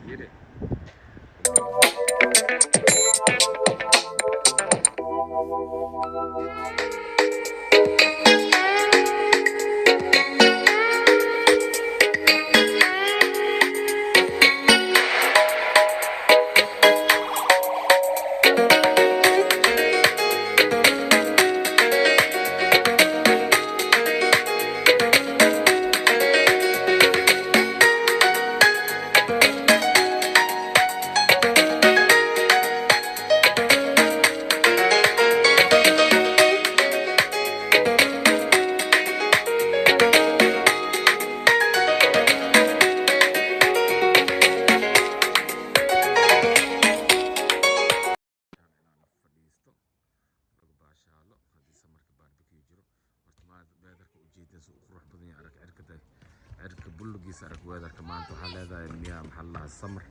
Yiri. Fadhiisto, lagu baashaalo haddii summerka barbecue jiro. Horta maad weatherka ujeedin si u qurux badan yahay. Arag cirka day, cirka bulugiisa arag. Weatherka maanta waxaa leedahay miyaa, maxaa la dhahaa, summer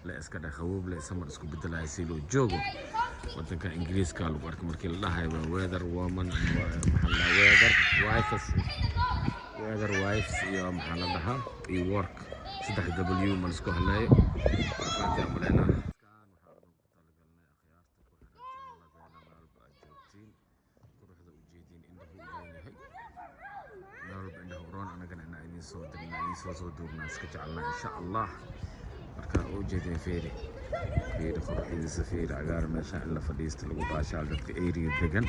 le iska dheh, qaboob le summer isku bedelaya si loo joogo. Wadanka Ingiriiska lagu arkay markii la dhahayo waa weather woman, maxaa la dhahaa, weather wives, weather wives iyo maxaa la dhahaa iyo work, saddex W ma lisku haleeyo. Waa maleynaa. Waxaa ugu talagalnay akhyaarta ku xiran channeladeena meel walba aad joogtiin. Quruxda ujeediin, indhahu u roon yahay, meel walba indhaha u roon. Anagana inaa idiin soo dirna, idiin soo duubnaa iska jecelnaa, insha Allah. Marka u jeedin, fiiri, fiiri quruxdiisa, fiiri cagaar meesha in la fadhiisto, lagu baashaal. Dadka area degan,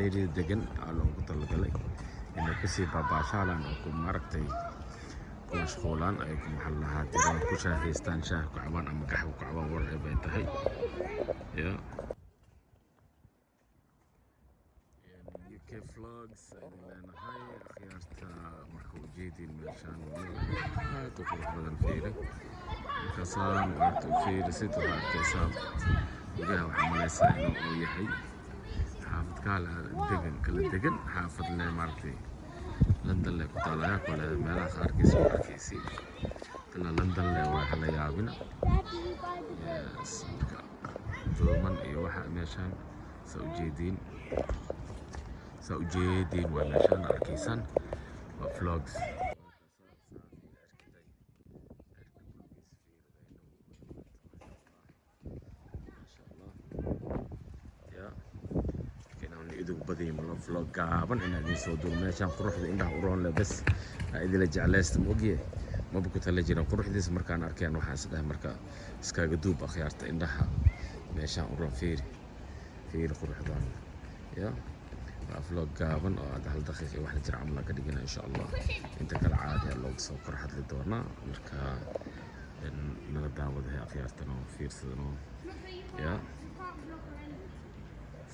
area degan aa loogu talagalay inay kusii baabaashaalaan oo ku maaragtay ku mashquulaan, ay ku, maxaa la dhahaa, diraan ku shaahaystaan, shaah ku cabaan ama qaxwo ku cabaan, whatever ay tahay ya. UK Vlogs idin leenahay, akhyaarta. Marka ujeedin meeshaan waa meel aad u qurux badan. Fiiri markaasaan aad u fiirisid, waxaa arkaysaa gudaha, waxaa malaysaa inuu uu yahay xaafad kaala degan, kala degan, xaafad le maaragtay London le ku taalaya kole. Meelaha qaarkiis waa arkaysi ilaa London le, waa hala yaabina. Yes, marka dooman iyo waxa meeshaan saa ujeediin, saa ujeediin waa meeshaan arkaysaan, waa vlogs. Maasha Allah ya, inaan idigu badiyo malo, vlog gaaban inaan idin soo duubo. Meeshaan quruxda indhaha u roon leh bes aa idila jeclaysta. Ma ogye, maba ku tala jiran quruxdiisa. Markaan arkeen waxaan is dhahay marka iskaga duub akhyaarta indhaha meeshaan u roon. Fiiri, fiiri quruxdan ya. Waa vlog gaaban oo aad hal daqiiq iyo wax la jira camal ka dhigina, insha Allah. Inta kale caadi aa looga soo kor hadli doonaa. Marka nala daawadahay akhyaartan oo fiirsadan ya,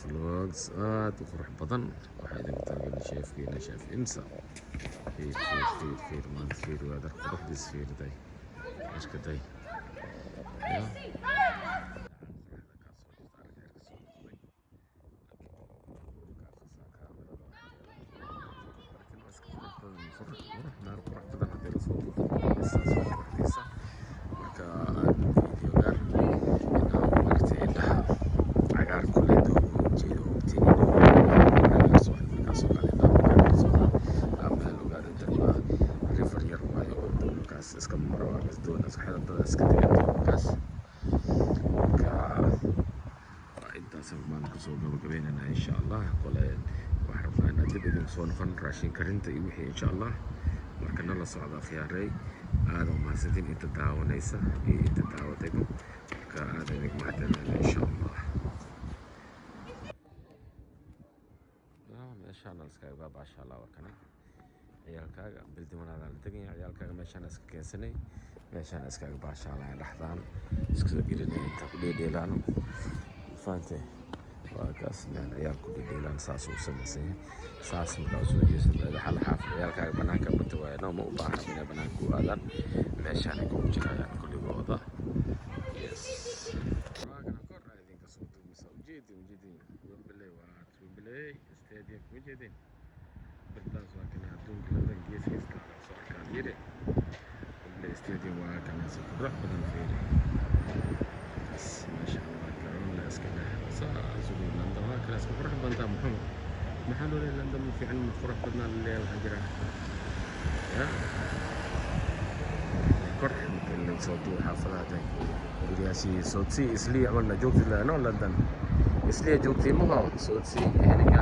vlogs aad u qurux badan waxaa idinku talagalay chefkiina, Chef Imsa. Fiir, fiir, fiir, fiir maanta, fiir weather quruxdiis, fiirday cirkaday ya. Qoraxda kaa soo jirta, arag cirka soo noqday. Laakiin waa iska qurux badan, qurux, qurux, meel qurux badan haddii lasoo duubo saas waa quruxdiisa. Marka videogan inaan maaragtay indhaha cagaar kule doogo ujeedo, ogtiin cagaar soo markaas oo kale indhaha markaa soo aa meel ogaada. Inta waa river yar waayo oo doonkaas iska maro, waa doon iska xiran, dad iska degan doonkaas. Marka waa intaas maanta kusoo gabagabeynayna, insha Allah. Kole waxaan rabnaa inaan dib idinku soo noqon raashin karinta iyo wixii, insha Allah. Marka nala socda, akhyaaray. Aada u mahadsantiin inta daawanaysa iyo inta daawatayba. Marka aada idinku mahadcelinayna, insha Allah. Meeshaan iskaga baasha Allah. Waa kana ciyaalkaaga bildimanaadaan la tegaya, ciyaalkaaga meeshaan iska keensanay, meeshaan iskaga baashaalaya, dhexdaan iska soo gelinay, inta ku dheedheelaano, fahantay? Waa kaas meel ciyaal ku dhedheelaan, saas uu samaysan yahay. Saas markaa usoo jeesan hal xaafad ciyaalkaaga banaanka mata waaye. No, ma u baahna inay banaanka u aadaan, meeshaanay kugu jirayaan kulligooda. Yes, waagana kor aa idinka soo duubisa. Ujeedin, ujeedin Wembley, waa Wembley Stadium, ujeedin birtaas. Waa kana adduunka London geeskiisa laga soo arkaa yiri. Wembley Stadium waa kana, si qurux badan. Fiiri kaas, meeshaan waa garoon la iska dheh, saas ugu London waa kala iska qurux badantaa. Muxuu, maxaa loo leeyahay London ma fiican, ma qurux badnaa la leeyahay? Waxaa jira ya kor marka la Inay soo duub xaafadaha tahay guryaashii South C, Islii camalna joogti laano. London Isliya joogtay maho, South C, Hennepin.